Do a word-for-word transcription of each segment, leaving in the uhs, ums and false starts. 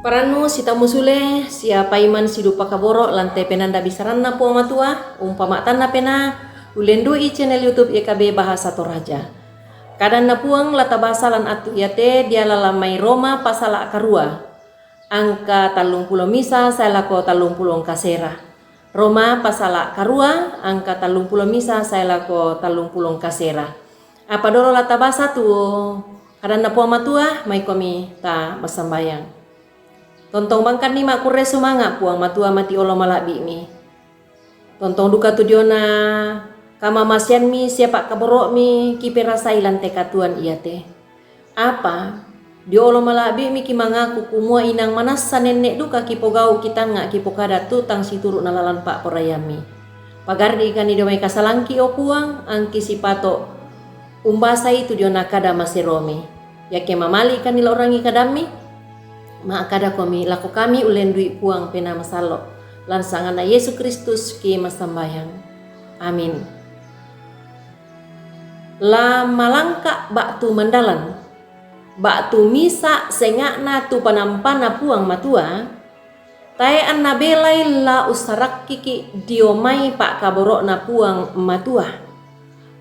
Parannu sitamu sule, sia paiman sidupa kaboro' lan te penanda bisaranna Puang Matua, umpama tanna penaa, ullendu'i channel YouTube Y K B Bahasa Toraja. Kadanna Puang la tabasa lan attu iate diala lan mai Roma pasala karua, angka tallung pulo misa sae lako tallung pulo kasera. Roma pasala karua, angka tallung pulo misa sae lako tallung pulo kasera. Apa dolo la tabasa tu kadanna Puang Matua, maikomi ta massambayang. Tontong bangkanni makkurre sumanga' Puang Matua mati olo mala'bi'mi. Tontong duka tu diona kamamaseanmi sia pa'kaboro'mi kiperasai lan te katuoan iate. Apa, dio olo mala'bi'mi kimangaku kumua inang manassa nenne' duka kipogau' kitangnga' kipokada tu tang situru' nalalan pa'poraiammi. Pagardi'kanni dio mai kasalangki, o Puang, angki sipato' umbasai tu diona kada maseromi. Iake mamali'kanni la urangi kadammi, ma'kadakomi lako kami ullendu'i Puang Penaa Masallo'. Lan sanganna Yesu Kristus ki massambayang. Amin. La malangka' ba'tu mandalan, ba'tu misa' senga'na tu panampana Puang Matua, tae' anna belai la ussarakkiki' dio mai pa'kaboro'na Puang Matua,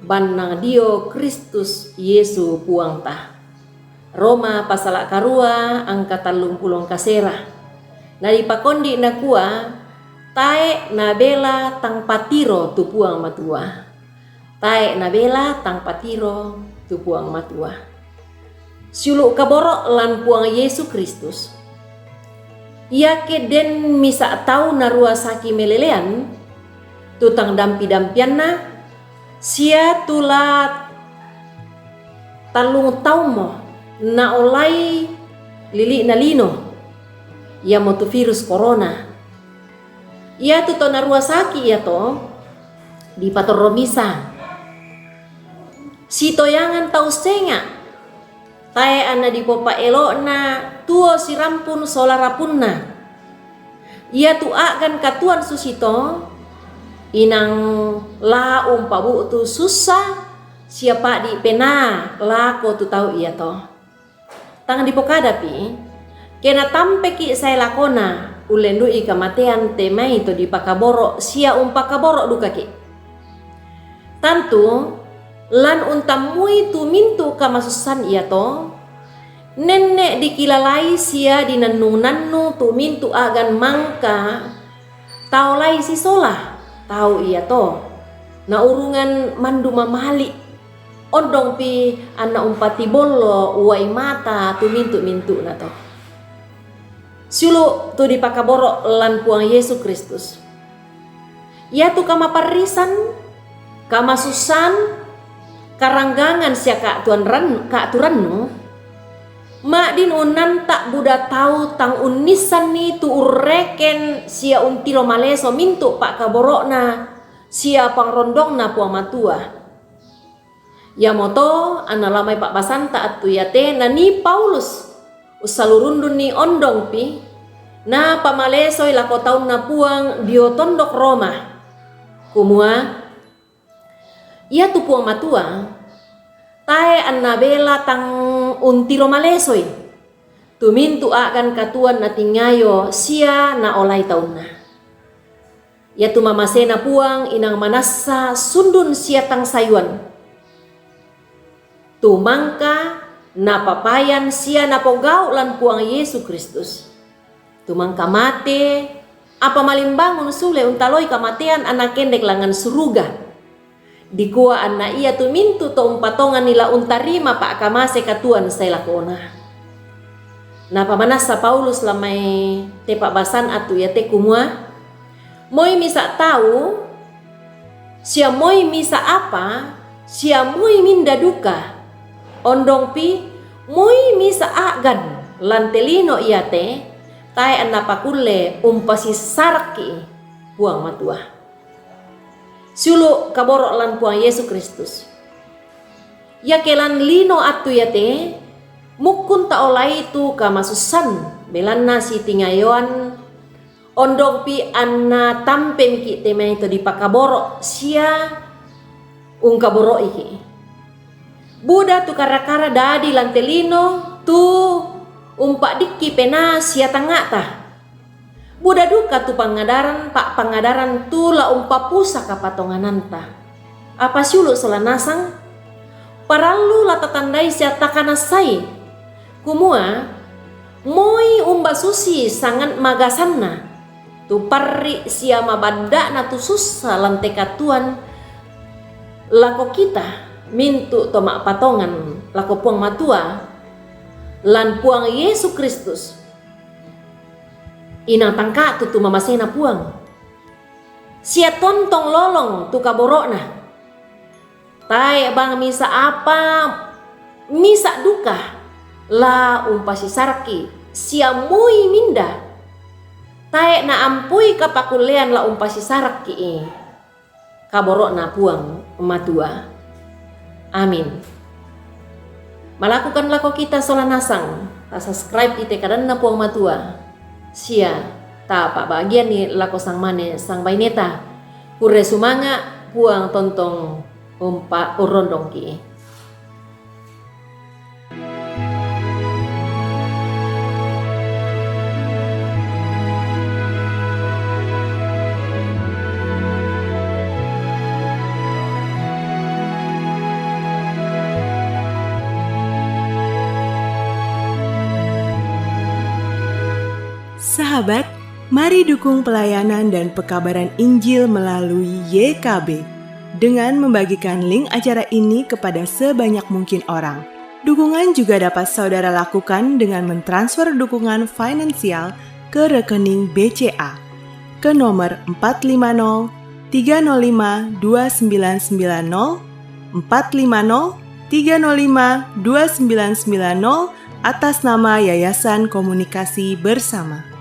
bannang dio Kristus Yesu Puangta. Roma pasala karua angka tallung pulo kasera. Nadipakondi' nakua, tae' nabela tang patiro tu Puang Matua. Tae' nabela tang patiro tu Puang Matua. Siulu' kaboro' lan Puang Yesu Kristus. Iake den misa' tau naruasaki melelean, tu tang dampi-dampianna, sia tu la tallung taummo naolai lili'na lino, iamotu virus korona. Iatu to naruasaki iato dipatorro misa. Sitoyangan tau senga', tae' anna dipopa'elo'na tuo sirampun sola rapunna. Iatu a'gan katuoan susito, inang la umpabu'tu sussa sia pa'di' penaa lako tu tau iato. Tang dipokadapi, ke natampeki' sae lakona, ullendu'i kamatean te mai to dipakaboro' sia umpakaboro' dukaki'. Tantu, lan untammui tu mintu' kamasussan iato, nenne' dikilalai sia dinannung-nannung tu mintu' a'gan mangka taolai sisola tau iato, naurungan mandu mamali', ondongpi anna umpatibollo uai mata tu mintu'-mintu'na to. Siulu' tu dipakaboro' lan Puang Yesu Kristus. Iatu kamaparrisan, kamasussan, karanggangan sia ka'tuanran-, ka'turannu, ma'din unnanta' buda tau tang unnissanni tu urreken sia untiro maleso mintu' pa'kaboro'na sia pangrondongna Puang Matua. Iamoto anna la mai pa'basanta attu iate nanii Paulus ussalurundunni ondongpi napamalesoi lako taunna Puang dio tondok Roma, kumua, iatu Puang Matua tae' anna bela tang untiro malesoi tu mintu' a'gan katuoan natingayo sia naolai taunna. Iatu mamasena Puang inang manassa sundun sia tang sayuan. Tu mangka napapayan sia napogau' lan Puang Yesu Kristus. Tu mangka mate, apa malimbangun sule untaloi kamatean anna kendek langngan suruga. Dikua anna iatu mintu' to umpatonganni la untarima pa'kamase katuoan sae lakona. Napamanassa Paulus lan mai te pa'basan attu iate kumua, moi misa' tau, sia moi misa' apa, sia moi minda duka, ondongpi moi misa' a'gan lan te lino iate, tae' anna pakulle umpasissarakki Puang Matua. Siulu' kaboro' lan Puang Yesu Kristus. Iake lan lino attu iate, mukkun taolai tu kamasussan, belanna sitingayoan, ondongpi anna tampemiki' te mai to dipakaboro' sia ungkaboro'iki'. Buda tu kara-kara dadi lan te lino tu Umpa dikki pena sia tangnga'ta. Buda duka tu pangadaran, pa pangadaran tu la umpapusa kapatongananta. Apa siulu' sola nasang? Parallu la tatandai sia takanassai, kumua moi umba susi sangan magasanna, tu parri' sia mabadda'na tu sussa lan te katuoan lako kita mintu' to ma'patongan lako Puang Matua, lan Puang Yesu Kristus. Inang tangka'tu tu mamasena Puang, sia tontong lolong tu kaboro'na. Tae' bang misa' apa, misa' duka la umpasisarakki sia moi minda. Tae' naampui kapakullean la umpasisarakki kaboro'na Puang Matua. Amin. Malakukan lako kita sola nasang, ta subscribe ite kadanna Puang Matua, sia ta pa'bagianni lako sangmane sangbaineta. Kurre sumanga', Puang tontong umpa urrondongki. Sahabat, mari dukung pelayanan dan pekabaran Injil melalui Y K B dengan membagikan link acara ini kepada sebanyak mungkin orang. Dukungan juga dapat saudara lakukan dengan mentransfer dukungan finansial ke rekening B C A ke nomor empat lima nol tiga nol lima dua sembilan sembilan nol, empat lima nol tiga nol lima dua sembilan sembilan nol, atas nama Yayasan Komunikasi Bersama.